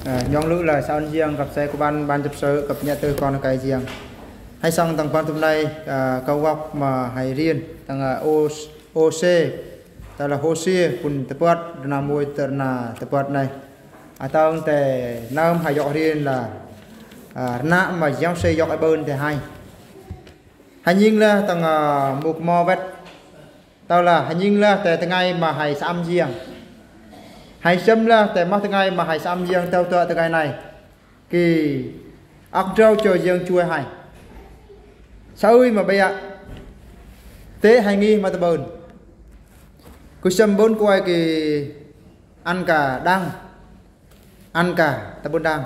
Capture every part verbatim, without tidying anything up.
Ơ, nhŏng lư̆ lah sa ơn jiăng găp sai kơ ban, ban chăp sơ̆ găp nhă tơ kon kai jiăng. Hai sŏng tang ban tŭm nai, ơ, kâo wăk ma hai rien tang, ơ, Ô, Ô Sê, tơ lah Hôsê, pŭn tơpăt, rơna mui tơ rơna tơpăt nai. Atâo tơ nơm hai yŏk rien lah, ơ, rơna ma Yang Sê yŏk ai bơn tơ hai. Hai nhing lah tang, ơ, mŭk mo wet. Tơ lah hai nhing lah tơ tơngai ma hai săm jiăng. Hai săm lah tơ mah tơngai ma hai săm jiăng tơ tơ tơngai nai. Kĭ ăk drâu chơ jiăng chuai hai. Sa ơi ma ƀiă. Tê hai ngih ma tơbơn. Kơ săm bơn kuai kĭ ăn kơ đang. Ăn kơ tơbơn đang.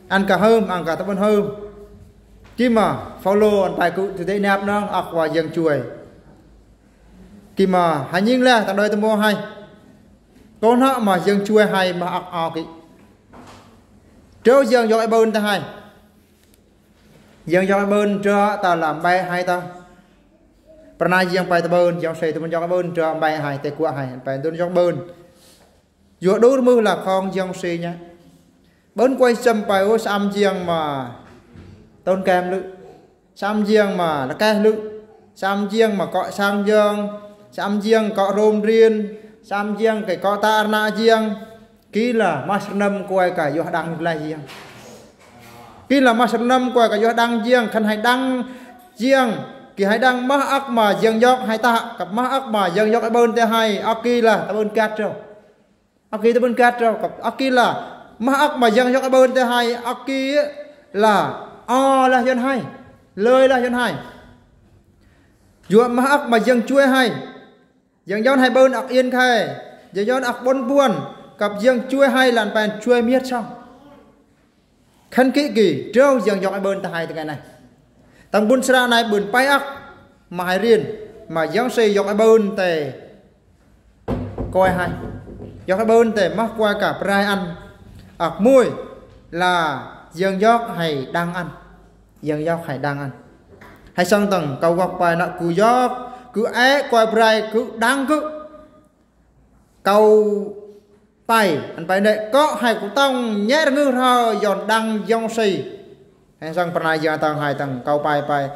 Ăn kơ hơm, ăn kơ tơbơn hơm. Kĭ ma Phao-lô ăn pai kŭ tơ tê nap nong ăk wa jiăng chuai. Kĭ ma hai nhing lah tang đơi tơmo hai. Kơ nă ma jiăng chuai hai ma ăk ao kĭ. Drâu jiăng yŏk ai bơn tơ hai. Jiăng yŏk ai bơn drâu tơ lah bai hai tơ. Pơna jiăng pai tơbơn, Yang Sê tơbơn yŏk ai bơn drâu bai hai, tê kuă hai, pai tơbơn yŏk bơn. Yua đur mưh lah khong Yang Sê nhă. Bơn kuai săm pai ô săm jiăng ma tơbơn kem lư̆. Săm jiăng ma lăkeh lư̆. Săm jiăng ma kŏ sang jiăng. Săm jiăng kŏ rôm rien. Săm jiăng kơ kŏ tar na jiăng. Kĭ lah mah sơnăm kuai kơ yua đang lah jiăng. Kĭ lah mah sơnăm kuai kơ yua đang jiăng, khăn hai đang jiăng. Kĭ hai đang mah ăk ma jiăng yŏk hai tơ, kăp mah ăk ma jiăng yŏk ai bơn tơ hai, ăk kĭ lah tơbơn kat drâu. Ăk kĭ tơbơn kat drâu, kăp ăk kĭ lah mah ăk ma jiăng yŏk ai bơn tơ hai, ăk kĭ lah, ơ, lah Yuan hai. Lơi lah Yuan hai. Yua mah ăk ma jiăng chuai hai. Jiăng Yuan hai bơn ăk yên khai. Jiăng Yuan ăk ƀon ƀuăn. Kăp jiăng chuai hai lăn pai chuai miet sŏng. Khăn kĭ kĭ, drâu jiăng yŏk ai bơn tơ hai tơngai nai. Tang bun sra nai bơn pai ăk. Ma hai rien. Ma Yang Sê yŏk ai bơn tơ kuai hai. Yŏk ai bơn tơ mah kuai kơ prai ăn. Ăk mui. Lah jiăng yŏk hai đang ăn. Jiăng yŏk hai đang ăn. Hai sŏng tang kâo wăk pai nă kơ yŏk, kơ ĕ kuai prai kơ đang kơ. Kâo pai, ăn pai nĕ kŏ hai kơ tŏng nhĕ rơngư rhơ Yuan đang Yang Sê. Hai sŏng pơna jiăng tang hai tang kâo pai pai.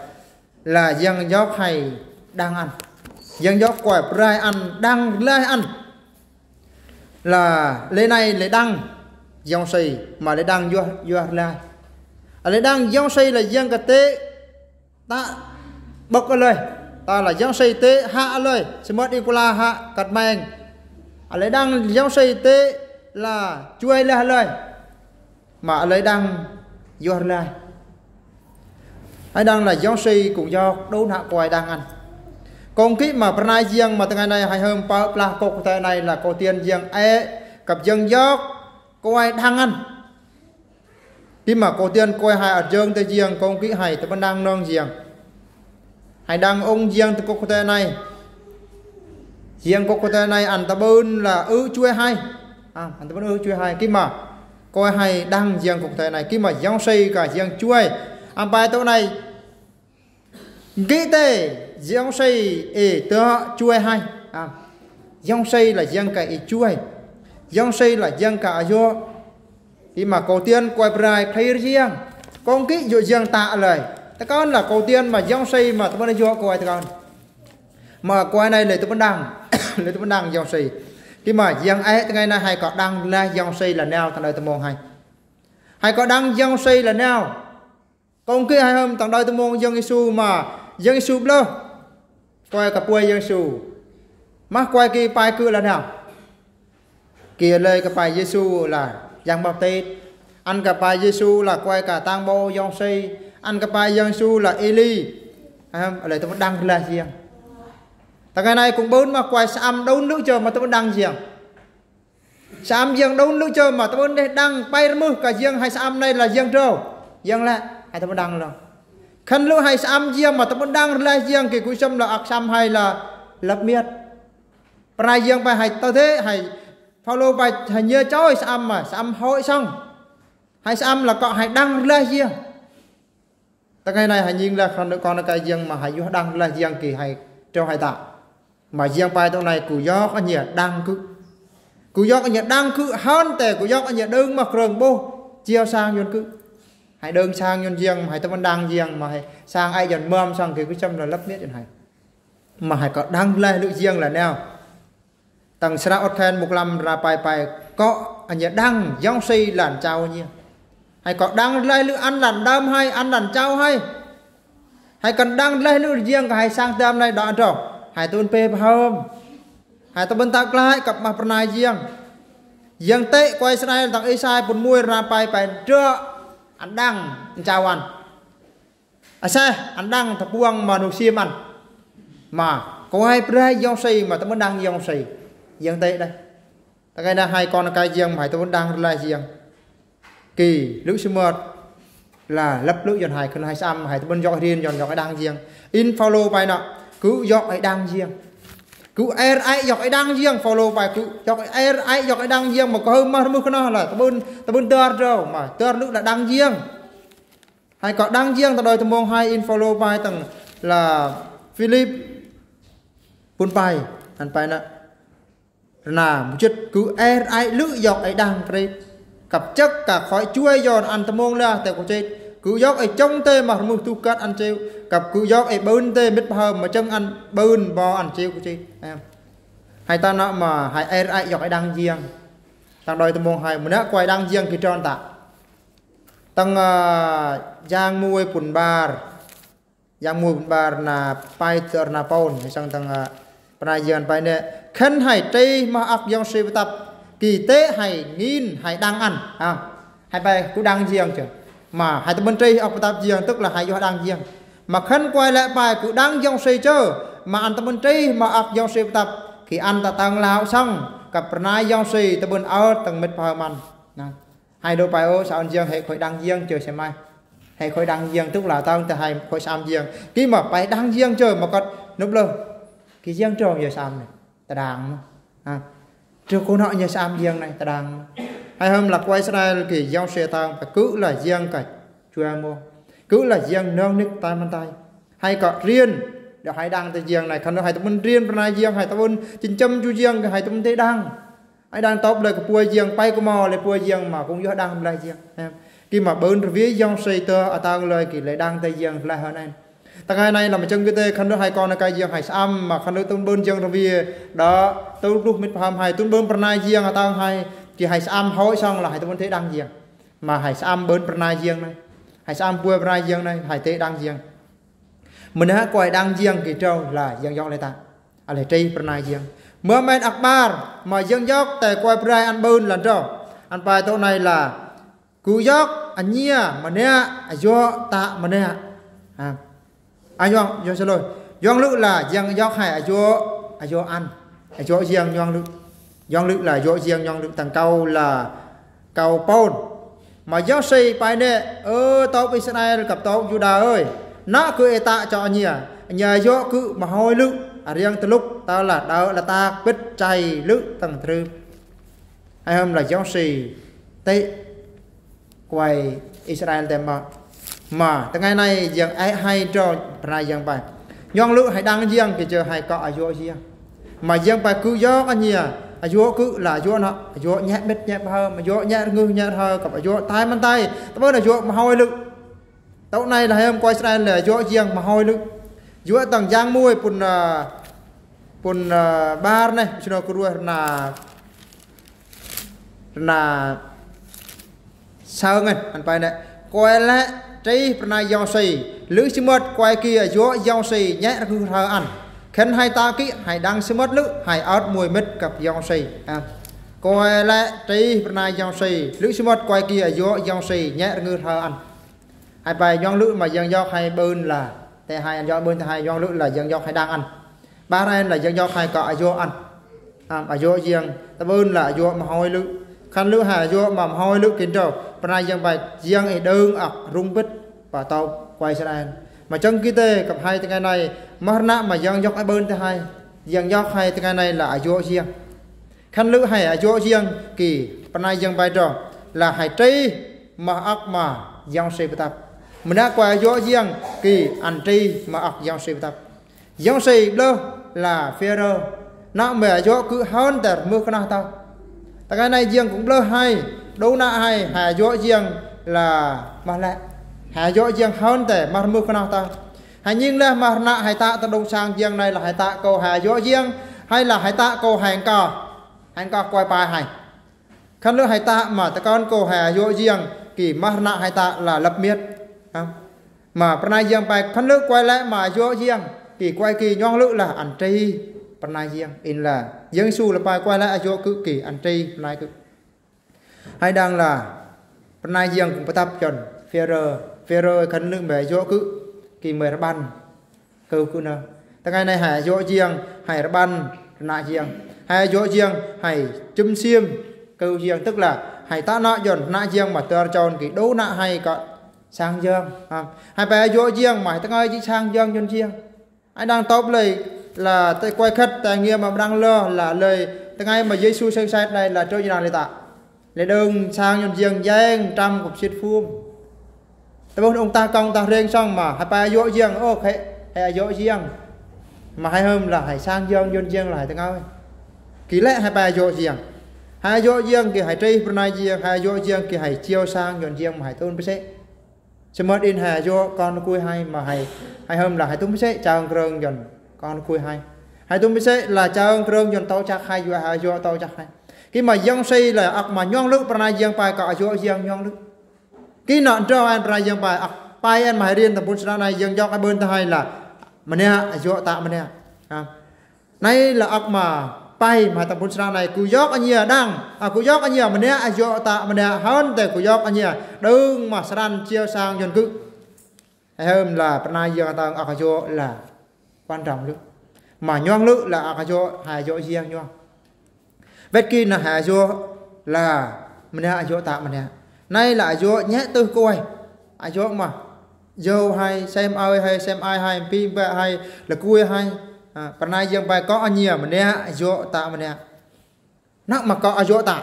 Lah jiăng yŏk hai đang ăn. Jiăng yŏk kuai prai ăn, đang rơlai ăn. Lah lĕ nai lĕ đang Yang Sê, ma lĕ đang yua, yua rơlai. Lĕ đang Yang Sê lah jiăng kơ tê ta ƀơ̆k a lơi. Tơ lah Yang Sê tê hă a lơi. Sơmơ̆t i kula hă kăt meng. Lĕ đang Yang Sê tê lah chuai lah a lơi. Ma lĕ đang yua rơlai. Hai đang lah Yang Sê kŭng yŏk đôn hă kuai đang ăn. Kông kĭ ma pơna jiăng ma tơngai nai hai hơm pă plah kŏk tơ nai lah kâu tiên jiăng ĕ kăp jiăng yŏk kuai đang ăn. Kĭ ma kâu tiên kuai hai ăt jơng tơ jiăng kông kĭ hai tơbơn đang nong jiăng. Hai đang ung jiăng tơ kŏk tơ nai. Jiăng kŏk tơ nai ăn tơbơn lah ư chuai hai. A, ăn tơbơn ư chuai hai. Kĭ ma kuai hai đang jiăng kŏk tơ nai. Kĭ ma Yang Sê kơ jiăng chuai. Ăn pai tơ nai. Gĭ tê, Yang Sê ê tơ chuai hai. A, Yang Sê lah jiăng kơ ê chuai. Yang Sê lah jiăng kơ a yua. Kĭ ma kâu tiên kuai prai khai jiăng. Kông kĭ yua jiăng ta lơi. Tơ kơn lah kâu tiên ma Yang Sê ma tơbơn yua kuai tơ kơn. Ma kuai nai lĕ tơbơn đang. Lĕ tơbơn đang Yang Sê. Kĭ ma jiăng ĕ tơngai nai hai kŏ đang lah Yang Sê lah nao tang đơi tơmông hai. Hai kŏ đang Yang Sê lah nao. Kông kĭ hai hơm tang đơi tơmông Yang Yêsu ma Yang Yêsu blơh. Kuai kơ puai Yang Yêsu. Mah kuai kĭ pai kơ lah nao. Kĭ lơi kơ pai Yêsu lah Yang Baptist. Ăn kơ pai Yêsu lah kuai kơ tang ƀô Yang Sê. Ăn kơ pai Yang Yêsu lah Êli. Hai hơm lĕ tơbơn đang lah jiăng. Tơngai nai kŭng bơn mah kuai săm đôn lư̆ chơ ma tơbơn đang jiăng. Săm jiăng đôn lư̆ chơ ma tơbơn đeh đang pai rơmưh kơ jiăng hai săm nai lah jiăng drâu. Jiăng lĕ hai tơbơn đang lơ. Khăn lư̆ hai săm jiăng ma tơbơn đang rơlai jiăng kĭ kŭ săm lah ăk săm hai lah lăp miet. Pơna jiăng pai hai tơ tê hai Phao-lô pai hai nhia choi săm ma săm hơi sŏng. Hai săm lah kŏ hai đang rơlai jiăng. Tơngai nai hai nhing lah khăn kon kai jiăng ma hai yua đang lah jiăng kĭ hai trô hai ta. Ma jiăng pai tơ nai kŭ yua kơ nhia đang kŭ. Gŭ yok ăña đang gŭ hăn tơ, gŭ yok ăña đơng mă krơng 'bôh, jeo sang Yuăn gŭ. Hai đơng sang Yuăn jiăng, hai tơmơ̆n đang jiăng, mă hai sang ai Yuăn mơm sang gŭ gŭ chăm la lăp miĕt Yuăn hai. Mă hai kŏ đang lai lŭ jiăng la nao. Tang sra ot khan mŭk lăm ra pai pai kŏ ăña đang yong si lan chao ăña. Hai kŏ đang lai lŭ ăn lan đam hai, ăn lan chao hai. Hai kăn đang lai lŭ jiăng kơ hai sang dam nai đŏ ăn trŏ. Hai tơmơ̆n pê pơhơm. Hai tơmơ̆n tao klai kăp mă prơnai jiăng. Jiăng tê kơ Israel tang Isai pŭn mui ra pai pai trŏ ăn đang chao ăn. Aseh ăn đang tơpuang mă nu sim ăn. Mă kơ hai prơnai yong si mă tơmơ̆n đang yong si. Jiăng tê đah. Tang kay na hai kon kay jiăng mă hai tơmơ̆n đang lai jiăng. Kĭ lŭ sơmơt la lăp lŭ Yuăn hai khan hai sơm hai tơmơ̆n yok rin Yuăn yok ai đang jiăng. In Phao-lô pai nă gŭ yok ai đang jiăng. Gŭ er ai yok ai đang jiăng Phao-lô pai gŭ yok er ai yok ai đang jiăng mă kơ hơm mă rơmưh kơnơh la tơmơ̆n tơmơ̆n dơr dâu mă dơr lŭ la đang jiăng. Hai kŏ đang jiăng tơdơi tơmông hai in Phao-lô pai tang la Philip pŭn pai ăn pai nă. Rơna mŭjĭt gŭ er ai lŭ yok ai đang Krist. Kăp chăk kơ khỏi chuai Yuăn ăn tơmông la tê kơ chit. Gŭ yok ai chong tê mă rơmưh tu kăt ăn cheu. Kăp gŭ yok ai bơ̆n tê mĭt pơhơm mă chăng ăn bơ̆n bô ăn cheu kơ chit. Em. Hai ta nă mă hai er ai yok ai đang jiăng. Tang đơi tơmông hai mơnă kơ ai đang jiăng kĭ trơn ta. Tang, ơ, Yang mui pŭn bar. Yang mui pŭn bar na pai tơ na pôn, hai sang tang, ơ, prơnai jiăng pai nă. Khân hai trê mă ak yong si pơtăp. Kĭ tê hai ngin hai đang ăn. Ha. Hai pai gŭ đang jiăng chơ. Mă hai tơmơ̆n trê ak pơtăp jiăng tức la hai yua đang jiăng. Mă khân kơ ai lĕ pai gŭ đang yong si chơ. Mă ăn tơmơ̆n trê mă ak yong si pơtăp. Kĭ ăn ta tang lao sang. Kăp prơnai yong si tơmơ̆n ơt tang mĭt pơhơm ăn. Nă. Hai đô pai ơ, sa ăn jiăng hai khôi đang jiăng chơ se mai. Hai khôi đang jiăng tức la tang tơ hai khôi sơm jiăng. Kĭ mă pai đang jiăng chơ mă kăt nŭp lơ. Kĭ jiăng trong yơ sơm nai. Ta đang mă. Ha. Trơ kơ nă yơ sơm jiăng nai ta đang mă. Hai hơm la kơ Israel kĭ yong si tang pai gŭ la jiăng kăt. Chua mô. Gŭ la jiăng nong nik tai mơ̆n tai. Hai kŏ rien. Đơ hai đang tơ jiăng nai. Khăn đơ hai tơmơ̆n rien prơnai jiăng. Hai tơmơ̆n chĭn chăm chu jiăng. Hai tơmơ̆n tê đang. Ai đang tŏp lơi kơ pua jiăng, pai kơ mâu lơi pua jiăng mă kŭng yua đang lai jiăng. Em. Kĭ mă bơ̆n rơvê yong si tơ atang lơi kĭ lơi đang tơ jiăng lai hơ nai. Tang ai nai la mă chăng kĭ tê khăn đơ hai kon kay jiăng hai sơm mă khăn đơ tŭn bơ̆n jiăng rơvê đă tŭn pluh mĭt pơhơm hai tŭn bơ̆n prơnai jiăng atang hai kĭ hai sơm hơi sang la hai tŭn bơ̆n tê đang jiăng. Mă hai sơm bơ̆n prơnai jiăng nai. Hai sơm pua prơnai jiăng nai, hai tê đang jiăng. Mơnă kơ ai đang jiăng kĭ trâu la jiăng yok lai ta. Alai trê prơnai jiăng. Mơmen akbar mă jiăng yok tê kơ ai prơnai ăn bơ̆n lan trâu. Ăn pai tŏ nai la. Gŭ yok ăña mơnă ayŏ ta mơnă. Ha. Ayŏ, yŏng sơlôi. Yŏng lŭ la jiăng yok hai ayŏ, ayŏ ăn. Ayŏ jiăng yŏng lŭ. Yŏng lŭ la ayŏ jiăng yŏng lŭ tang kâu la kâu pôn. Mă yong si pai nă, ơ, tŏp Israel kăp tŏp Yuđa ơi. Nă gŭ ê ta chŏ ăña. Ăña yŏ gŭ mă hơi lŭ. Ariăng tơlŭk ta la đaŏ la ta bĭt chai lŭ tang trưp. Hai hơm la yong si tê kơ ai Israel tê mă. Mă, tơ ngai nai jiăng ai hai trô prơnai jiăng pai. Yŏng lŭ hai đang jiăng kĭ chơ hai kŏ ayŏ jiăng. Mă jiăng pai gŭ yok ăña, ayŏ gŭ la ayŏ nă, ayŏ nhĕ mĭt nhĕ pơhơm, ayŏ nhĕ rơngưh nhĕ rơhơ, kăp ayŏ tai mơ̆n tai, tơmơ̆n ayŏ mă hơi lŭ. Tŏ nai la hơm kơ Israel la ayŏ jiăng mă hơi lŭ. Yua tang Yang mui pŭn, ơ, pŭn, ơ, bar neh, sino kơ rua rơna, rơna Sơng ơ, ăn pai nĕ. Kơ ai lĕ trê prơnai yong si. Lư si mơ̆t kơ ai kĭ ayŏ yong si nhĕ rơngư rhơ ăn. Khân hai ta kĭ, hai đang si mơ̆t lư, hai ơ̆t mui mĭt kăp yong si. Ha. Kơ ai lĕ trê prơnai yong si. Lư si mơ̆t kơ ai kĭ ayŏ yong si nhĕ rơngư rhơ ăn. Hai pai yong lư mă yong yŏk hai bưn la. Tê hai yong bưn tê hai yong lư la yong yŏk hai đang ăn. Ba ren la yong yŏk hai kơ ayŏ ăn. Am, ayŏ yong, ta bưn la ayŏ mă hơi lư. Khăn lư hai ayŏ mă, mă hơi lư kĭn trô. Prơnai yong pai yong ê đơng ăk rŭng bĭt. Pă tâu kơ Israel. Mă chăng kĭ tê kăp hai tơngai nai. Mă rơnă mă yong yŏk hai bưn tê hai. Yong yŏk hai tơngai nai la ayŏ yong. Khăn lư hai ayŏ yong kĭ. Prơnai yong pai trô. La hai trê mă ăk mă yong si pơtăp. Mơnă kơ ayŏ yong kĭ ăn trê mă ăk yong si pơtăp. Yong si blơ la Phêrô. Nă mă ayŏ kư̆ hŏn tơr mưh kơnah tâu. Tơngai nai jing kŭng blơh hai, đô na hai, hai yua jing la mah lĕ. Hai yua jing hơn tê, mah mưh kơnong ta. Hai ning lĕ mah na hai ta tơ đung sang jing nai la hai ta kơ hai yua jing, hai la hai ta kơ hai ngkah. Hai ngkah kuai pai hai. Khăn lưh hai ta mah tơkŏn kơ hai yua jing, kĭ mah na hai ta la lăp miet. Ha? Mah pơnai jing pai khăn lưh kuai lĕ mah yua jing, kĭ kuai kĭ nhong lưh la ăn tri pơnai jing. In la, Yang Yêsu la pai kuai lĕ yua kơ kĭ ăn tri pơnai kơ. Hai đang la, pơnai jing kŭng pơtăp chon, Phêrô, Phêrô khăn lưh mah yua kơ, kĭ mah rơbăn. Kơ kơ na. Tơngai nai hai yua jing, hai rơbăn, na jing. Hai yua jing, hai chum sim, kơ jing tức là, hai ta na jon, na jing mah tơr chon kĭ đô na hai kơ sang jing. Ha. Hai pai yua jing, mah tơngai ji sang jing jon jing. Ai đang tŏp lơi, la tê kuai khăt, tê ngia mah đang lơ, la lơi, tơngai mah Yêsu seng sat nai, la trôi jing đang lơi ta. Lĕ đơng sang jon jing jeng, trăm kŭp sit phung. Tơbơ̆n ung ta kong ta reng song mah, hai pai yua jing, ô, hai, hai yua jing. Mah hai hơm la hai sang jing, jon jing la hai tơngai. Kĭ lĕ hai pai yua jing. Hai yua jing kĭ hai tri pơnai jing, hai yua jing kĭ hai chiêu sang, jon jing mah hai tŭn pơsĕ. Sơmơ̆t in hai yua kon kui hai mah hai, hai hơm la hai tŭn pơsĕ, chang krơng jon kon kui hai. Hai tŭn pơsĕ la chang krơng jon tâu chak hai yua hai yua tâu chak hai. Kĭ mah Yang Yêsu la ăk mah nhong lưh pơnai jing pai kơ yua jing nhong lưh. Kĭ na trô ăn pơnai jing pai, ăk pai ăn mah hai rien tơpŭn sơnă nai jing jok ai bơ̆n tơ hai la. Mơnă yua ta mơnă. Ha. Nai la ăk mah pai mah tơpŭn sơnă nai kơ yok ania đang, a, kơ yok ania mơnă yua ta mơnă hơn tê kơ yok ania đơng mah sơnăn chiêu sang jon kơ. Hai hơm la pơnai jing ta ăk yua la quan trọng lưh. Mah nhong lưh la ăk yua hai yua jing nhong. Wet kĭ na hai yua la mơnă yua ta mơnă. Nai la yua nhĕ tơh kuai. Yua mah. Yua hai, sem ai hai, sem ai hai, pi bă hai, la kui hai. Ha, pơnai jing pai kơ ania mơnă yua ta mơnă. Năk mah kơ yua ta.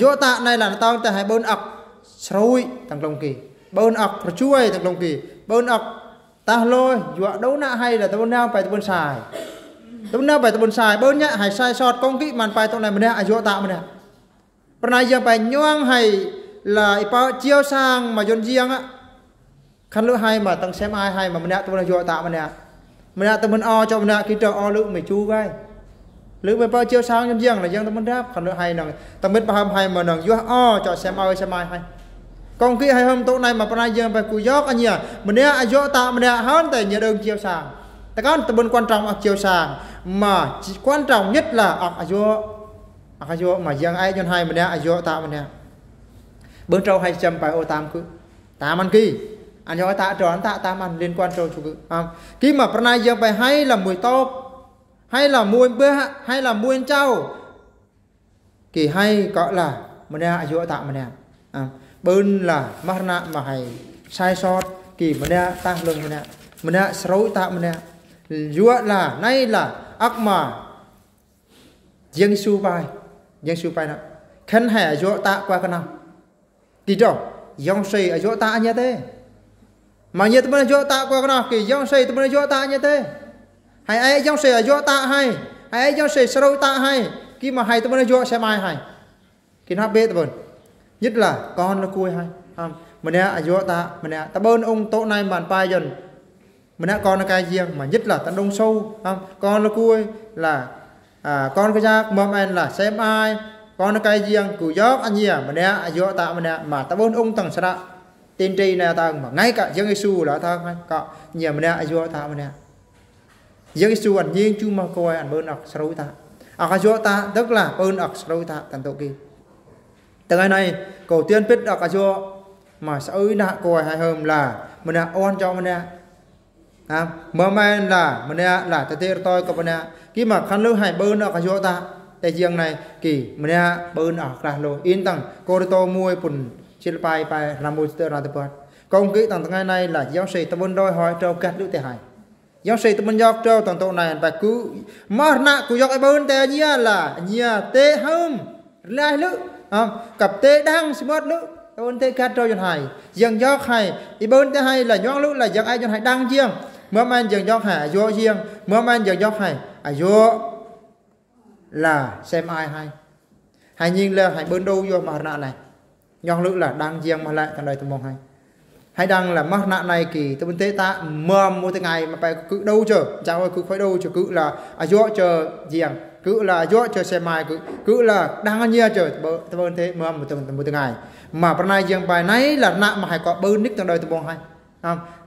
Yua ta nai la na tong tê hai bơ̆n ăk srui tang klong kĭ. Bơ̆n ăk rơchuai tang klong kĭ. Bơ̆n ăk tah lôi, yua đô na hai la tơbơ̆n nao pai tơbơ̆n sai. Tơbơ̆n nao pai tơbơ̆n sai, bơ̆n nhă hai sai sot kong kĭ mah pai tŏ nai mơnă yua ta mơnă. Pơnai jing pai nhong hai la i pă chiêu sang mah jon jing a. Khăn lưh hai mah tang sem ai hai mah mơnă tơbơ̆n yua ta mơnă. Mơnă tơbơ̆n o chok mơnă kĭ trơ o lưh mah chu gai. Lưh mah pă chiêu sang jon jing la jing tơbơ̆n dap, khăn lưh hai nong. Tơbơ̆n pơhăm hai mah nong yua o chok sem ai sem ai hai. Kong kĭ hai hơm tŏ nai mah pơnai jing pai kơ yok ania. Mơnă yua ta mơnă hơn tê ania đơng chiêu sang. Tơkŏn tơbơ̆n quan trọng ăk chiêu sang. Mah quan trọng nhất là ăk yua. Ăk yua mah jing ai jon hai mơnă yua ta mơnă. Bơ̆n trâu hai chăm pai ô tam kơ. Tam ăn kĭ. Ăn yua ta trô ăn ta tam ăn liên quan trô chu kơ. Ha. Kĭ mah pơnai jing pai hai la mui tŏp. Hai la mui bă, hai la mui chau. Kĭ hai kơ la mơnă yua ta mơnă. Ha. Bơ̆n la mah na mah hai sai sot kĭ mơnă tah lưng mơnă. Mơnă srui ta mơnă. Yua la nai la ăk mah Yang Yêsu pai. Yang Yêsu pai na. Khăn hai yua ta kuai kơnong. Kĭ trô, Yang Yêsu yua ta ania tê. Mah ania tơbơ̆n yua ta kuai kơnong, kĭ Yang Yêsu tơbơ̆n yua ta ania tê. Hai ai Yang Yêsu yua ta hai. Hai ai Yang Yêsu srui ta hai. Kĭ mah hai tơbơ̆n yua sem ai hai. Kĭ năk bĕ tơbơ̆n. Nhất là kon la kui hai. Ha, mơnă yua ta, mơnă tơbơ̆n ung tŏ nai mah pai jon. Mơnă kon kai jing, mah nhất là tơdung sâu, ha, kon la kui la, a, kon kơjak, mơm en la sem ai, kon kai jing, kơ yok ania, mơnă yua ta mơnă, mah tơbơ̆n ung tang sra, tin tri na tang, mah ngay cả Yang Yêsu la tang hai, kơ ania mơnă yua ta mơnă. Yang Yêsu ăn ning chu mah kuai ăn bơ̆n ăk srui ta. Ăk yua ta, tức là bơ̆n ăk srui ta, tang tŏ kĭ. Tơngai nai, kơ tiên pit ăk yua, mah sa ơi na kuai hai hơm la, mơnă on chok mơnă. Ha, mơm en la, mơnă la, tơtê rơtoi kơ mơnă. Kĭ mah khăn lưh hai bơ̆n ăk yua ta, tê jing nai, kĭ, mơnă bơ̆n ăk klah lôi. In tang, Kôrintô mui pŭn, sil pai pai, rơnam mui tơ rơnam tơpăt. Kong kĭ tang tơngai nai la, Yang Yêsu tơbơ̆n đòi hỏi trô găt lưh tê hai. Yang Yêsu tơbơ̆n yok trô tang tŏ nai pai kơ, mah na kơ yok ai bơ̆n tê ania la, ania tê hơm. Rơlai lưh, ha, kăp tê đang sơmơ̆t lưh, tơbơ̆n tê găt trô jon hai. Yang yok hai, i bơ̆n tê hai la nhong lưh la yang ai jon hai đang jing. Mơm en yang yok hai, yua jing. Mơm en yang yok hai, yua la sem ai hai. Hai nhi lơ hai bơn đô yo mă rnă nai. Nhŏng lư̆ lah đang jiăng mă lăi tang đơi tơmông hai. Hai đang lah mă rnă nai kơ tơbơn tê ta mơm mô tơngai mă pă kơ đô chơ. Chă ơi kơ khoi đô chơ kơ lah a yŏ chơ jiăng. Kơ lah a yŏ chơ xe mai kơ. Kơ lah đang nhi chơ tơbơn tê mơm mô tơngai. Mă pơnai jiăng pai nai lah rnă mă hai kơ bơn nik tang đơi tơmông hai.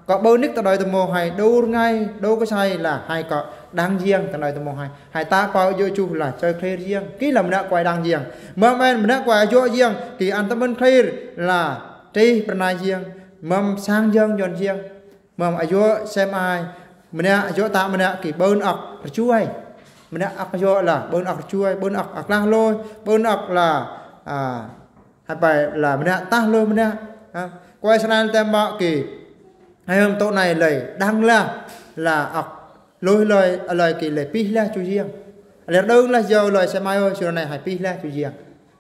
Kơ bơn nik tang đơi tơmông hai đô rngai đô kơ sai lah hai kơ đang jiăng tang đơi tơmông hai. Hai ta pao yŏ chuh lah chơi khlêr jiăng. Kơ lah mơnă kuai đang jiăng. Mơm en mơnă kuai a yŏ jiăng. Kơ ăn tơbơn khlêr lah trih pơnai jiăng. Mơm sang jiăng yon jiăng. Mơm a yŏ xe mai. Mơnă a yŏ ta mơnă kơ bơn ăk rchuai. Mơnă ăk a yŏ lah bơn ăk rchuai. Bơn ăk ăk lah lôi. Bơn ăk lah hai pai lah mơnă tah lôi mơnă. Kuai sơnăn tơm mă kơ hai hôm tŏ nai lơi đang lah. Lah ăk lôi lơi lơi kơ lơi pih lah chu jiăng. Lơi đơng lah yŏ lơi xe mai ơi sơnăn nai hai pih lah chu jiăng.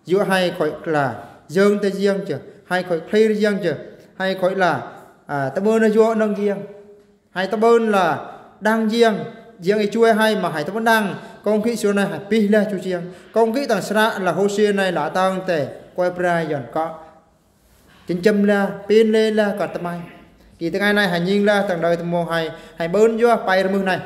Yŏ hai khoi lah. Yŏng tê jiăng chơ. Hai khoi khlêr jiăng chơ. Hai khoi lah. Tơbơn a yŏ nâng jiăng. Hai tơbơn lah đang jiăng. Jiăng i chuai hai mă hai tơbơn đang. Kông kí sơnăn nai hai pih lah chu jiăng. Kông kí tang sră lah hô siê nai lah tang tê. Kuai prai yon kơ. Chăn chăm lah, pên lê lah kơ tơmai. Kơ tơngai nai hai nhi lah tang đơi tơmông hai. Hai bơn yua pai rmưh nai.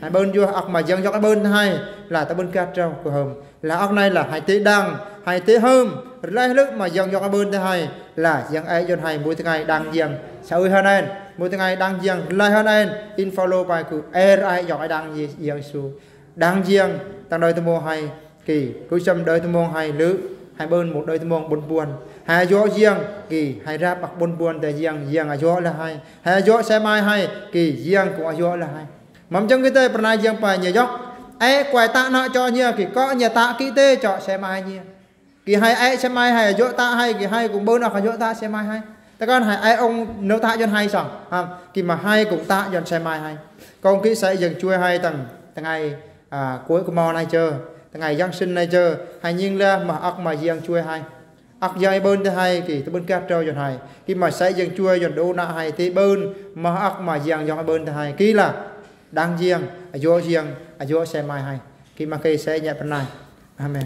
Hai bơn yua ăk mă jiăng yŏk hai bơn hai. Lah tơbơn kơt rau kơ hôm. Lah ăk nai lah hai tê đang. Hai tê hôm. Rlai lư̆ mă jiăng yŏk hai bơn tê hai. Lah jiăng ai yon hai mô tơngai đang jiăng. Sa ơi hơnai. Mô tơngai đang jiăng. Rlai hơnai. In follow pai kơ. Er ai yŏk ai đang jiăng su. Đang jiăng tang đơi tơmông hai. Kơ kơ chăm đơi tơmông hai lư̆. Hai bơn mô đơi tơmông bơn buăn. Hai a yŏ jiăng. Kơ hai rap ăk bơn buăn tê jiăng. Jiăng a yŏ lah hai. Hai a yŏ xe mai hai. Kơ jiăng kơ a yŏ lah hai. Mơm chăng kơ tê pơnai jiăng pai nhi yŏk. Ê kuai ta nă chŏ nhi kơ kơ nhi ta kơ tê chŏ xe mai nhi. Kơ hai ê xe mai hai a yŏ ta hai kơ hai kơ bơn ăk a yŏ ta xe mai hai. Tơkăn hai ê ong nô ta yon hai song. Kơ mă hai kơ ta yon xe mai hai. Kông kí săi jiăng chuai hai tang. Tơngai kuai kơ mâu nai chơ. Tơngai jiăng sĭn nai chơ. Hai nhi lah mă ăk mă jiăng chuai hai. Ăk jiăng ai bơn tê hai kơ tơbơn kơt rau yon hai. Kơ mă săi jiăng chuai yon đô nă hai tê bơn. Mă ăk mă jiăng yon ai bơn tê hai. Kơ lah. Đang jiăng. A yŏ jiăng. A yŏ xe mai hai. Kơ mă kơ săi nhi pơnai. Amen.